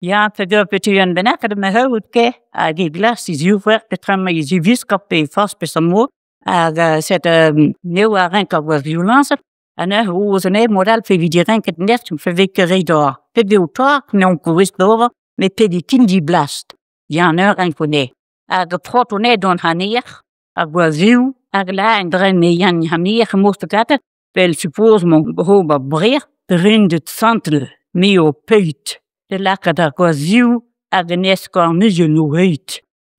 Ya, peogwir petu unan bennak ma c'harout ket hag e glask e zivrec'h peotramant e ziviskañ pe forzh peseurt mod hag set' eo a renk ar gwall-violañs ha neuze o anezhe mod-all pe vije renket nec'h pa vez ket re doc'h pep eo torr n'on ket gouest d'ober met pe vez int diblas. Ya neuze renko anezhe. Hag prop anezhe dont anerc'h ar gwazhioù hag lâret dre me yann anerc'h moste gante 'vel suppose 'mañ oc'h ober brec'h Drinded santel me ho ped da lakaat ar gwazhioù hag an eskornioù en o hed.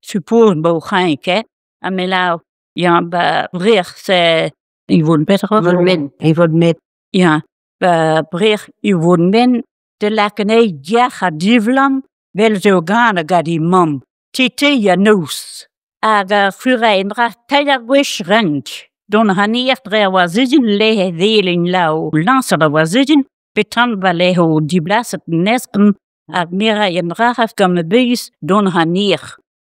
Suppose 'ba o c'hreñk hein ha me lâr ya 'ba brec'h c'est Yvonne petra? Yvonne Yvonne Met. Ya 'ba brec'h Yvonne Men da lakaat anezhi yac'h ha divlamm 'vel zo ganet gant he mamm. Tete ha noz. Hag ar c'hurañ dra teir gwech renk. Dont a ran dre ar wazhudin lec'h e welen lav lañset ar wazhudin petra va lec'h o diblaset nesken hag me 'ray an dra gant ma biz dont a ran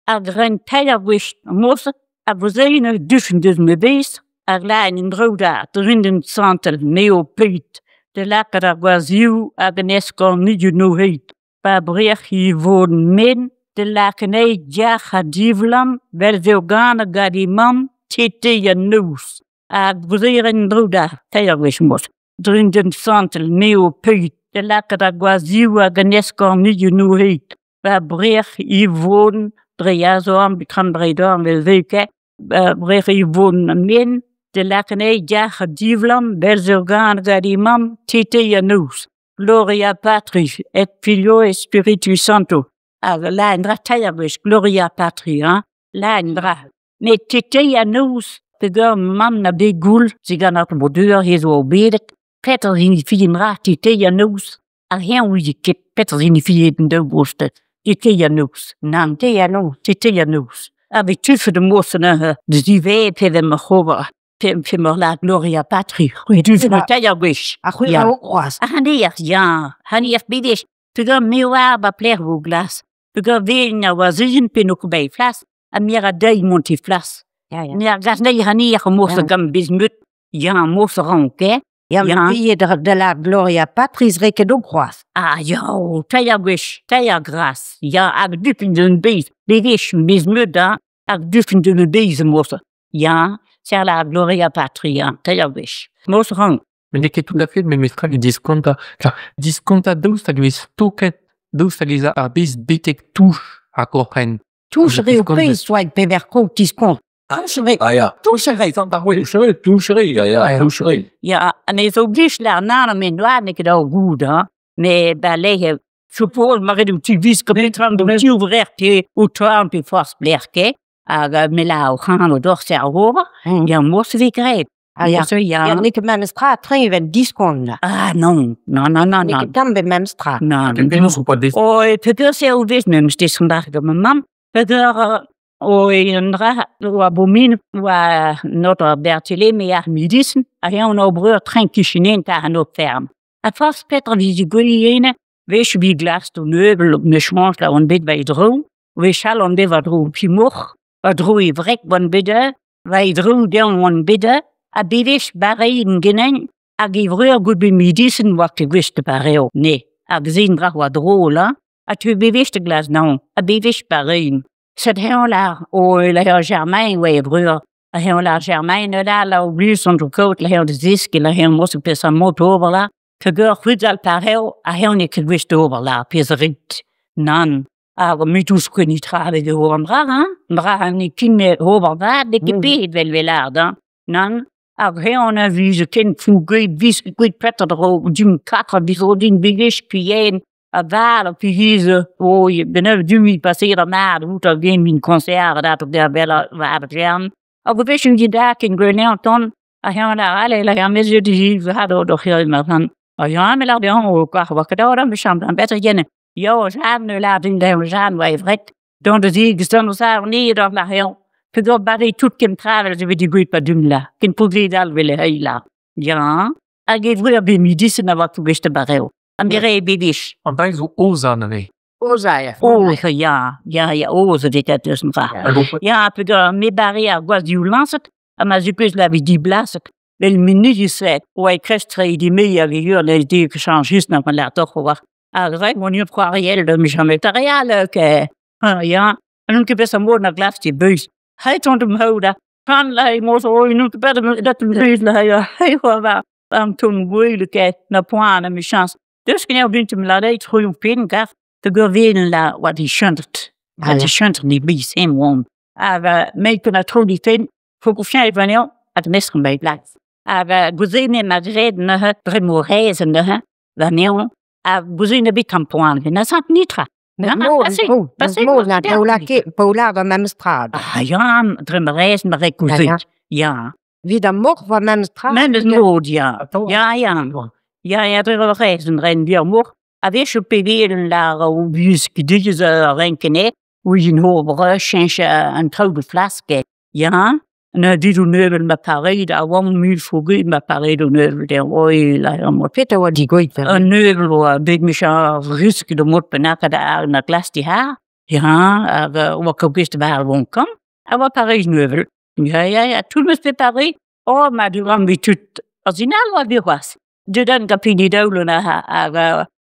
Hag ren teir gwech moz ha vozein dufen deus ma biz hag lâret en-dro da drindin santel me ho ped da lakaat ar gwazhioù hag an eskornioù en o hed. Pa brec'h Yvonne Men da lakaat anezhi yac'h ha divlamm 'vel zo ganet gant he mamm tete an noz. Hag vozein en-dro da teir gwech moz. Drindin santel me ho ped da lakaat ar gwazhioù hag an eskornioù en o hed. Pa brec'h Yvonne dre azorn peotramant dre dorn 'vel se ket 'ba brec'h Yvonne Men da lakaat anezhi yac'h ha divlamm 'vel zo ganet gant he mamm tete an noz. Gloria Patri et Filio et Spiritus Sancto. Hag lâret un dra teir gwech Gloria Patri hein, lâret un dra. Met tete an noz peogwir mamm na bet goull digant ar breudeur he zo obedet petra signifie an dra tete an noz hag eñ ouie ket petra signifie an daou gozh tete an noz. Nann Te an noz. tete an noz. Ha bet tufet am boa neuze da ziwezhañ pe vez ma c'hober pe p'emañ la Gloria Patri. C'hwi teir gwech. Ha c'hwi Ya. a ho kroaz. Ha hanter, ya, hanter bewech. Peogwir me oar 'ba pelec'h vo glas. Peogwir velen a oa sizhun pe n'o ket bet he flas ha me a ra dezhi mont he flas. Ya, ya. Me a gas anezhi hanter morse Ya. gant biz-meud. Ya, morse 'ran ket. Ya, Ya. met pillet da la Gloria Patri 'z ket ho kroaz. Ah ya, teir gwech, teir gras. Ya, hag dufen d'un bez. Bewech biz-meud hein, hag dufen d'un bez morse. Ya, c'est la Gloria Patri, ya, teir gwech. Morse 'ran. Met n'eo ket tout à fait memestra evit diskontañ. Kar diskontañ daoust hag e vez stoket, daoust hag ez a ar bez betek touch ar gourc'henn. Touch re ho Diskont. pezh oa pever krog diskont. Touch re. Ah ya. Touch re. Touch re, ya, ya, touch re. Ya, ha me zo blij lar nan met noa n'eo ket ar goût hein. Met ba lec'h suppose ma ret un ti visk petra an div vrec'h pe o toarn pe forzh pelec'h ket hag me lâr o c'han o dorse ar ober ya morse vez graet. Ah ya. Morse, ya. Ya, n'eo ket memes tra treñ evel diskont. Ah non, non, non, non, N'eo non. ket tamm bet memes tra. Non. Penaos ho poa des... O, peogwir se o vez memes descendar gant ma mamm. Peogwir o un dra oa bomin oa notre Berthelemy ar medisin hag eñ hon breur treñ kichen tar an ferm. Ha forzh petra vije gwell ene, wech vi glask o meubl me chañs la on bet war e dro, wech all on bet war-dro pimoc'h, war-dro e wreg oan bet war e dro dezhañ oan bet ha bewech bareet ganin hag e vreur gout bet medisin oa ket gouest da bareo, ne. Hag se un dra oa drol hein, ha tu bewech da glas naon, ha bewech bareet. Set eñ lâr, o lâr Germain oa e vreur, hag eñ lâr Germain la la oblige son kaout la eñ da zeskiñ la eñ morse peseurt mod d'ober la. Peogwir c'hwezhal pareo hag eñ n'eo ket gouest d'ober la pezh a rit. Nann. Hag me dous ket netra evit ober an dra hein. An dra n'eo ket met ober vat n'eo ket bet 'vel 'vel hein. Nann. Hag eñ a vije ken fougeet viz gouet petra dro dimp katra viz din bewech pi a val pi hize o ben du passeer ar mat out ar gen min concert dat op der bella war het Hag o wech un da ken gwelet ton hag eñ la ale la am mesure di had doch heel maar van. Ah ja, me laat de o kar wat gedaan dan besam dan beter jenne. Jo, zaten nu laat in de zaten wij vret. Don de zieg ston sa nie dat la heel. Peogwir bare tout ken travel ze die goed pa dum la. Ken poglet al wele heila. Ja, hag e vreur be midisen a wat gouest bareo. An dire bewech. An dra zo oza neuze. Oza, ya. Oh, ja, ja, ja, oh, ze dit dat tussen ra. Hag ho poa- Ja, peogwir me bare ar gwaz div lañset ha ma zupeus la vid diblaset. Vel minutioù set, oa e krestre di me hag e ur le di chañs just na man lâr doc'h war. Ha ret oan ur c'hoariell da michamet ar re all ke. Ah, ya. Ha n'on ket peseurt mod na glask beuz. Heit on dem houda. Kan la mos o n'on ket bet dat dem beuz la ja. Hei hoa war am ton gweule ke na poan am chans. Dus ken jou bint hem la deit goeie pin gaf. De geur welen la wat die shuntert. Wat die shuntert niet bij zijn won. Aber mij kunnen tro die fin. Voor van jou at mesken bij blijft. Aber guzine ma reden ne dre mo reizen ne wanneer a guzine bit tampoan. Na sant nitra. Mod Paula war memes tra. Ah ja, dre ma reizen ma re guzin. Ja. Wie da mor war memes tra. Memes mod ja. Ja ja. Ja ja dre ma reizen ren wir mor. A wech pe la o bus gedije renkene, ou in ho breuchenche an traoù flaske. Ja, na dit o neuvel ma pareid a oan mul fogu ma pareid o neuvel der oi la ar mod. Peter oa digoit. An neuvel oa bet mich a rusk de mod benaka da ar na glas di haar. Ja, hag oa kogist war won kom. A oa pareid neuvel. Ja, ja, ja, tout meus bet pareid. O, ma du ran vi tut. Original oa vi c'hoazh. Deut an gapini daoulon a hag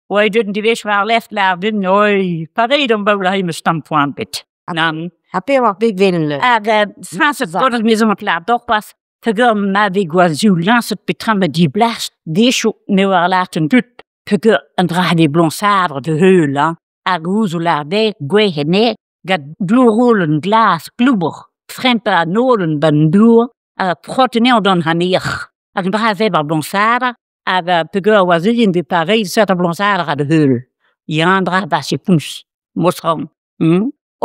oa deut an divech war left la din oi pareid an baoul a me stampoan bet. Nan. Ha pe war bet vel. Hag sañset gant ar mezom la dorpas peogwir ma vez gwazioù lañset petra ma diblast dechoù n'eo ar lart an dud peogwir an dra ne bloñsadr de heul hein. Hag ouzh o lar dezhe gwezh ene gant dour-roll glas kloubr frempa an holen ban dour ha prot anezhañ d'an haner. Hag an dra vez ar bloñsadr hag peogwir oa zelien bet pareil seurt ar bloñsadr a de heul. Ya an dra ba se poñs. Mosran.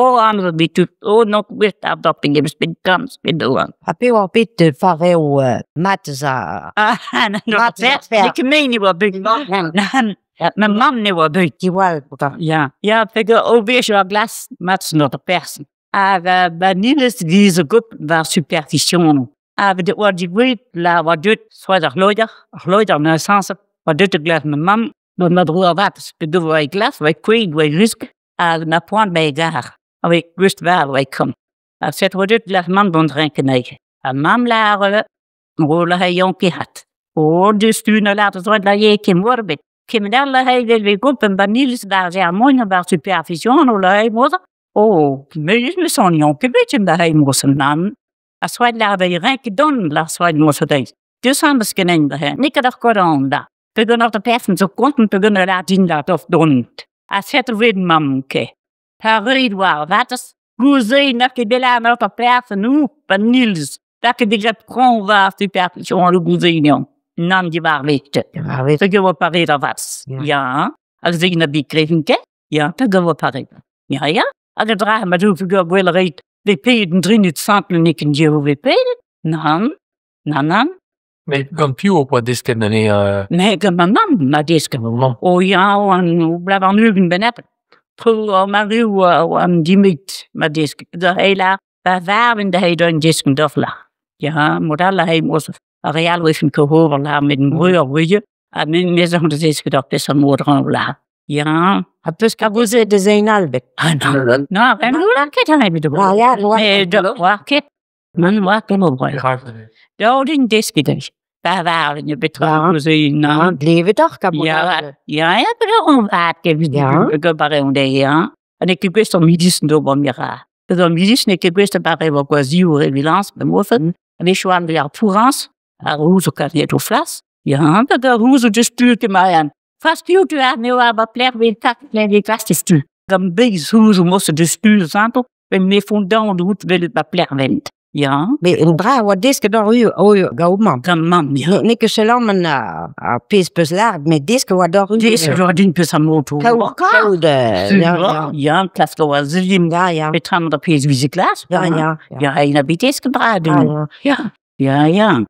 O an bet tout. O non gwest ar doping eus bet kams bet oan. Ha pe war bet fareo matez a... Ah, na, no, Matez ar fer. Ne ket me ne oa bet. Nan, ma mamm ne oa bet. Diwall. Ja, ja, peogwir o wech ar glas matz not ar person. Hag ba nilez giz gup war superstition. Hag de oa digouet la oa deut soaz ar loider, ar loider na sans oa deut e glas ma mamm, ma ma dro ar vat, pe do oa e glas, oa e kouet, oa e rusk, hag na poan ba e gar. A oa gwest war oa e kom. Ha set oa deut glas mamm d'an drinken eig. Ha mamm la ar ro la he yon hat. O, deus tu na laat het la ye kem worbet. Kem der la he vel ve gup en ba nilez war ze ar moin war superstition o la he moza. O, me me son yon ket bet da he moz an nan. A soad la ve renk don la soad moz deiz. Dus an beus ken da he. Nik ar ket an da. Peogwir ar person zo konten peogwir la din la of dont. A set vid mam ke. Ha reid war vates. Gouze na ket bela an ar person ou pa nils. Da ket digrep kron war superstition o gouze nion. Nan di war vete. War vet. Peogwir oa pareet ar vats. Ja. Ja. Hag se na bi kreven ket. Ja, peogwir oa pareet. Ja, ja. Hag a dra ma dou peogwir gwell reit. Ve pet an drinit santel nik en div ve pet. Nan. Nan, nan. Met gant piv o poa desket ane... Me gant ma mamm ma desket. mamm. O ya, oan o blav an ugen benep. Tro o ma riv o an dimit ma desket. Da heila, ba varven da hei d'an desken dofla. Ja, mod alla hei mos a real wefen kohover la met en breur ruie. Ha men mez an da desket ar pes an mod ran la. Ja. Ha peus ket gouze deus ein albet. Ah, nan. Na, ren oa ket an ebet Ah, ya, oa. Me da oa ket. Man oa ket o breur. Da o din desket ech. Ba varven e betra gouze nan. Glevet ar ka Ja, ja, ja, bet ur an vat ket Ja. ket bare on dezhe, hein. Ha n'eo ket gwest ar midis d'ober mira. Bet ar midis n'eo ket gwest a bare war gwazioù re vilans, be mofen. Ha me choan be ar pourans, ar rouz o kavet o flas. Ja, bet ar rouz o just tu ket ma an. Fast piv tu ar neo ar ba pler ve tak pler ve glas stu. Gant beiz rouz o mos de stu santo, ben me fondant dout vel ba pler vent. Ja, Me un dra oa desket ar ru o gao mamm. gant mamm, ja. Ne ket selam an ar pez peus lard, met desket oa d'ar ru. Desket oa din peus ar moto. Kaout, kaout, ya, ya. Ja, klask oa zillim. Ja, ja. Petra an da pez vize glas. Ja, ja. Ja, en a bet desket dra Ja, din. ja. Ja, ja, ja.